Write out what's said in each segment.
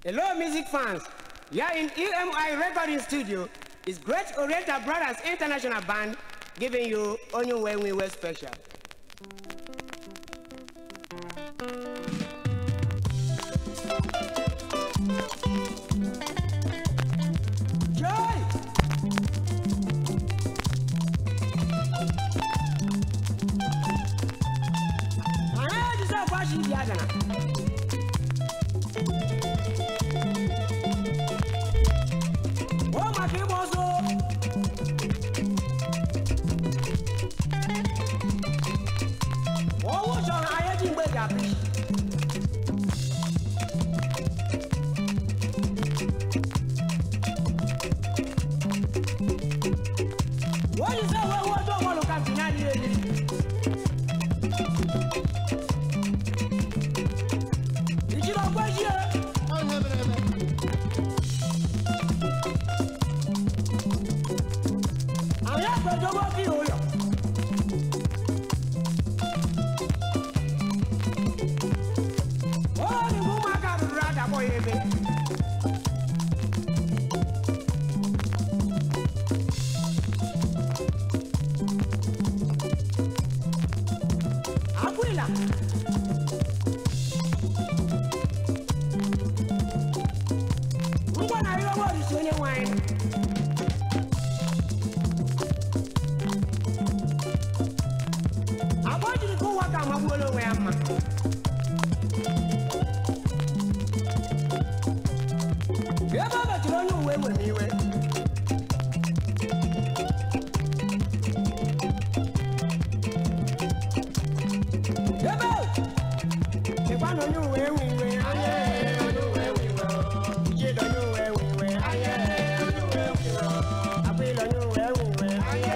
Hello, music fans. Here in EMI Recording Studio is Great Oriental Brothers International Band giving you Onye Uwe Nwe Iwe Special. Joy! Anyị Jizọs kwashi ibi adana. Ó maka ịgba ọsọ. Owó chọrọ anyị ji mgbe ji apị. Wọ́n yìí sọ wọ́n wọ́n tó wọ́n lù kàtì náà ní èyí. Ìjìnlẹ̀ ọgbẹ́ yìí ẹ. Àwọn àgbẹ̀dọ́gbọ́ fi òyọ̀. Ó ní kó máa ka rúra dàbọ̀ yé mi. Akwila. Ngwa na ayọ̀wọ̀ òrìṣà onye nwe anyị. Agba jiri ka ụwa ka amagbuola onwe ya mma. Ebe ọ mechiri onye uwe ewe m iwe. Ebe dịkwa na onye uwe ewe iwe. Aye, onye uwe ewe iwe. Ijele onye uwe ewe iwe. Aye, onye uwe ewe iwe. Akwila onye uwe ewe iwe. Aye,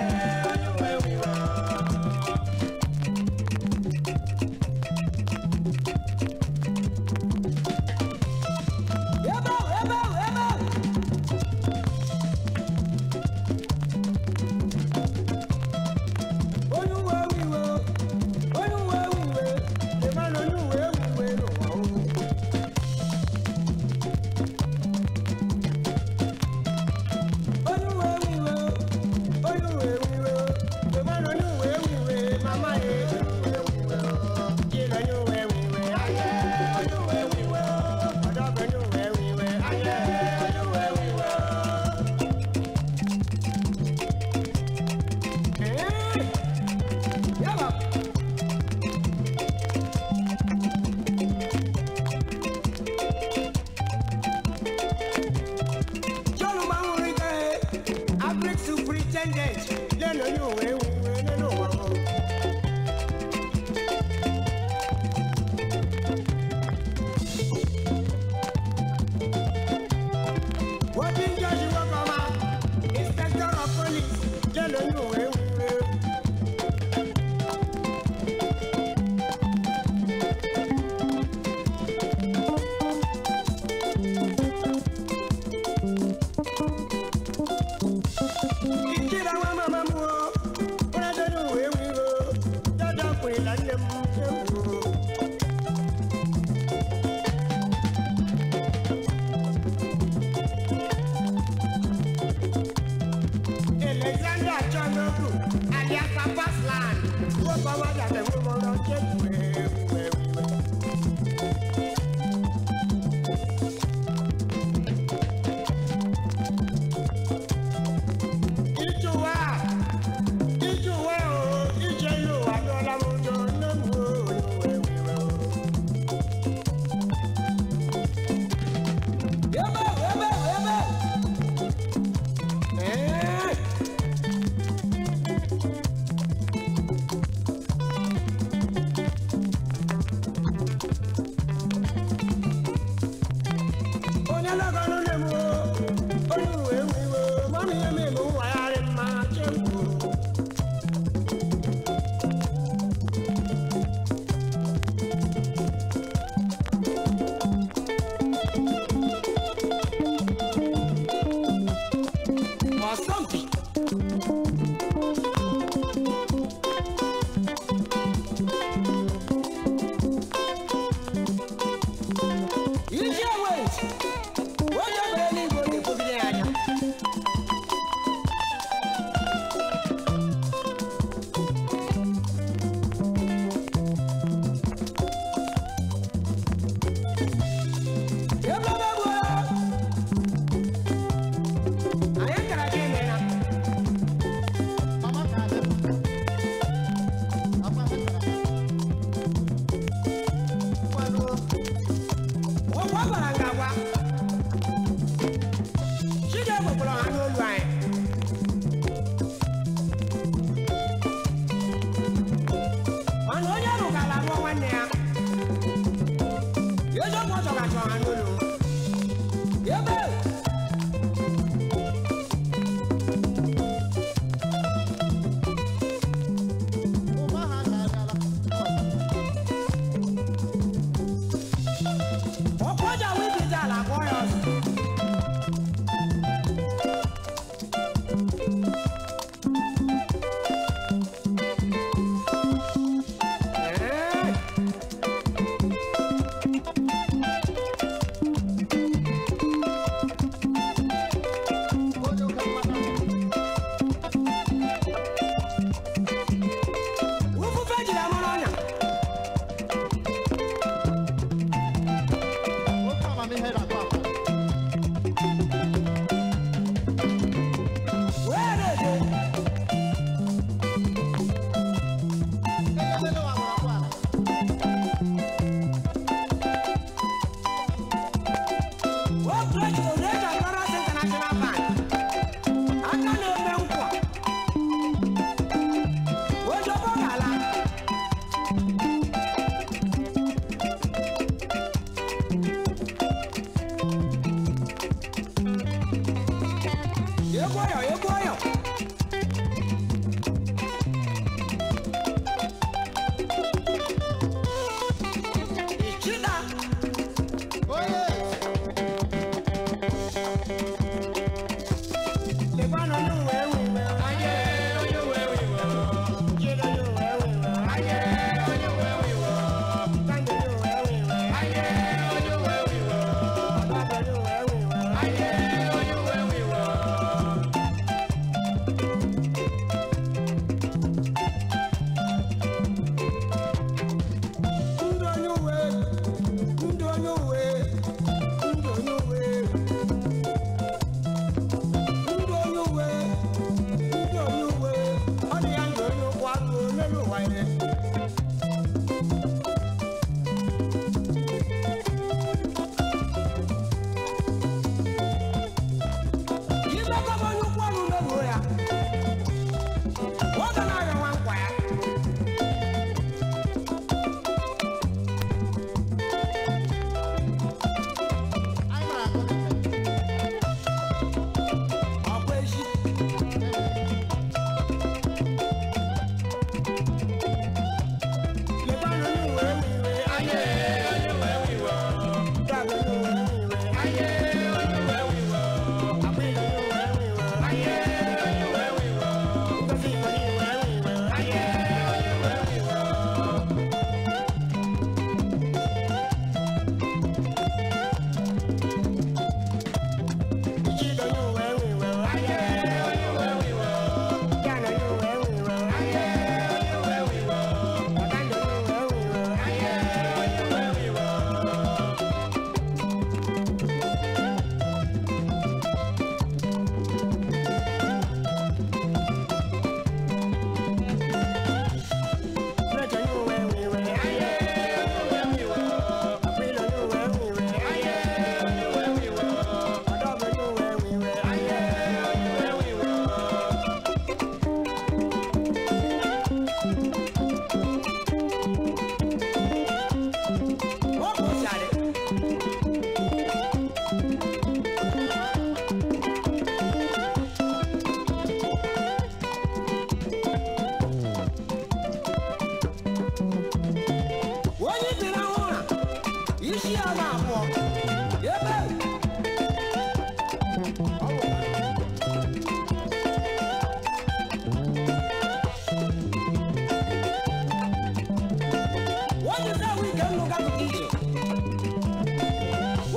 onye uwe ewe iwe. Ebe ebe ebe. Onye uwe ewe iwe. Onye uwe ewe iwe. Dịkwa na onye uwe ewe iwe n'ụwa o.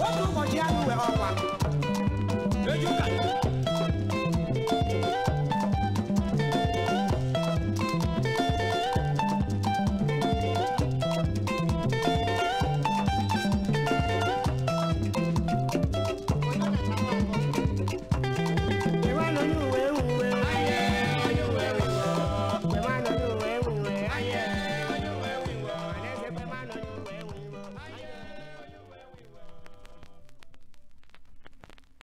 Otu ụbọchị anụ were ọkwa.